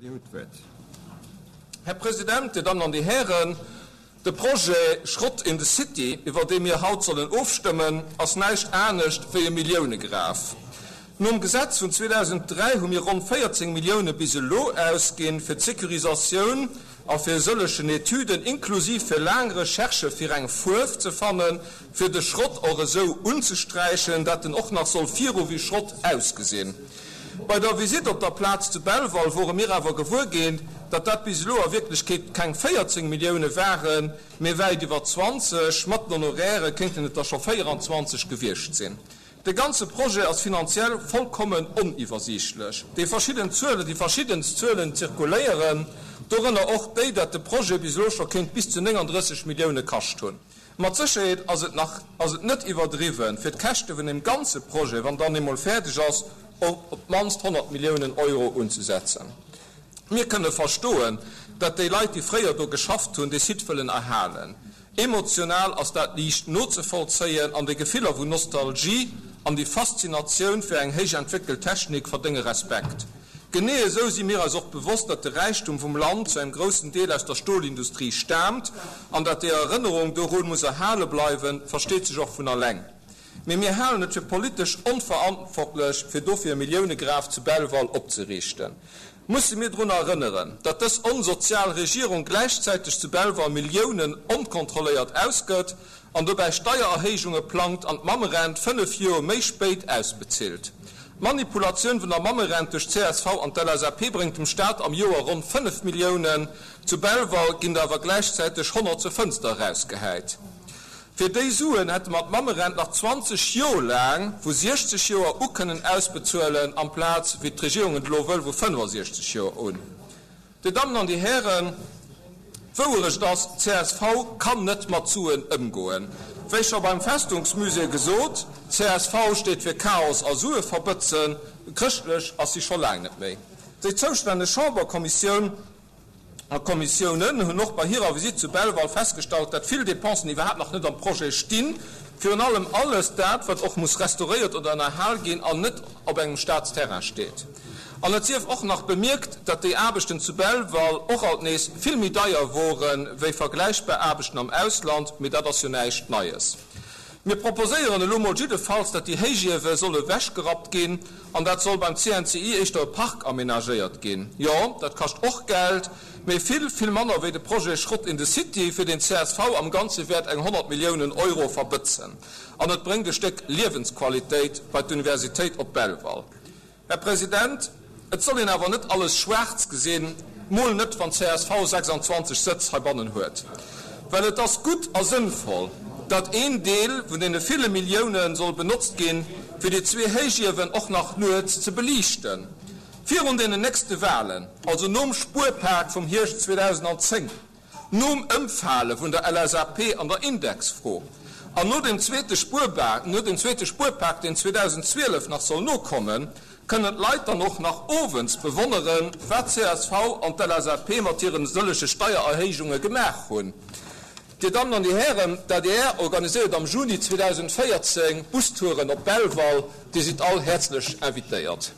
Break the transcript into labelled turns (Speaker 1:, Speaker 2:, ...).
Speaker 1: Dir hutt d'Wuert.
Speaker 2: Här President, Dir Dammen an Dir Hären, de Projet Schrott in the City, iwwer dee mir haut sollen ofstëmmen, ass näischt anescht wéi e Milliounegraf. Nom Gesetz vun 2003 hu mir ronn 14 Millioune bis elo ausginn fir d'Securisatioun a fir e sëllechen Etüden, inklusiv fir laang Recherchë fir eng Fuerf ze fannen, fir de Schrott och esou unzesträichen, dat en och nach soll viru wéi Schrott ausgesinn. Bei der Visitt op der Plaz zu Belval wore mir awer gewuer ginn, datt dat bis elo a Wierklechkeet keng 14 Millioune waren, mee wäit iwwer 20. Mat den Honorairë kéinten et der scho 24 gewiescht sinn. De ganze Projet ass finanziell vollkommen oniwwersiichtlech. Déi verschidden Zuelen, déi verschiddenst Zuelen zirkuléieren, dorënner och déi, datt de Projet bis elo scho kéint bis zu 39 Millioune kascht hunn. Mat Sécherheet ass et nach ass et net iwwerdriwwen, fir d'Käschte vun deem ganze Projet, wann dann eemol fäerdeg ass, op op d'mannst 100 Milliounen Euro unzesetzen. Mir kënne verstoen, datt déi Leit, déi fréier do geschafft hunn, dee Site wëllen erhalen. Emotional ass dat liicht nozevollzéien an déi Gefiller vu Nostalgie an déi Faszinatioun fir eng héich entwéckelt Technik verdénge Respekt. Genee esou si mir eis och bewosst, datt de Räichtum vum Land zu engem groussen Deel aus der Stolindustrie staamt an datt déi Erënnerung dorun muss erhale bleiwen, versteet sech och vun alleng. Mee mir halen et fir politesch onverantwortlech, fir dofir e Milliounegraf zu Belval opzeriichten. Musse mir drun erënneren, datt dës onsozial Regierung gläichzäiteg zu Belval Milliounen onkontrolléiert ausgëtt an dobäi Steiererhéijunge plangt an d'Mammerent 5 Joer méi spéit ausbezilt. D'Manipulatioun vun der Mammerent duerch d'CSV an d'LSAP bréngt dem Staat am Joer ronn 5 Milliounen, zu Belval ginn der awer gläichzäiteg 100 zur Fënster erausgehäit. Fir déi Suen hätte mer d'Mammerent nach 20 Joer laang vu 60 Joer u kënnen ausbezuelen, amplaz, wéi d'Regierung et elo wëll, vu 65 Joer un. Dir Dammen an Dir Hären, d'Wouerecht ass, csv kann net mat Suen ëmgoen. Wéi scho beim Festungsmusée gesot, csv steet fir Chaos a Sue verbëtzen. Chrëschtlech ass si scho laang net méi. Déi zoustänneg Chamberkommissioun a Kommissiounen hunn och bei hirer Visitt zu Belval festgestallt, dat vill Dépensen iwwerhaapt nach net am Projet stinn, virun allem alles dat, wat och muss restauréiert oder ënnerhal ginn an net op engem Staatsterrain steet. An et sief och nach bemierkt, datt déi Aarbechten zu Belval och alt nees vill méi deier wore wéi vergläichbar Aarbechten am Ausland, mee dat ass jo näischt Neies. Mir proposéieren elo mol jiddefalls, datt déi Héichiewe solle wechgerappt ginn an dat soll beim CNCI éischter e Park amenagéiert ginn. Jo, dat kascht och Geld, mee vill, vill manner wéi de Projet Schrott in the City, fir deen csv am Ganze wäert eng 100 Milliounen Euro verbëtzen. An et bréngt e Stéck Liewensqualitéit bei d'Universitéit op Belval. Här President, et soll een awer net alles schwaarz gesinn, mol net wann csv 26 Sëtz heibannen huet. Well et ass gutt a sënnvoll, datt een Deel vun deene ville Millioune soll benotzt ginn, fir déi zwee Héichiewen och nach nuets ze beliichten. Virun deenen nächste Wahlen, also nom Spuerpak vum Hierscht 2010. Nom Ëmfale vun der LSAP an der Indexfro an no dem zweete Spuerpak, no dem zweete Spuerpak, deen 2012 nach soll nokommen, kënnen d'Leit dann och nach owends bewonneren, wat csv an d'LSAP mat hiren sëllege Steiererhéijunge gemaach hunn. Dir Dammen an Dir Hären, d'ADR organiséiert am Juni 2014 Bustouren op Belval. Dir sidd all häerzlech invitéiert.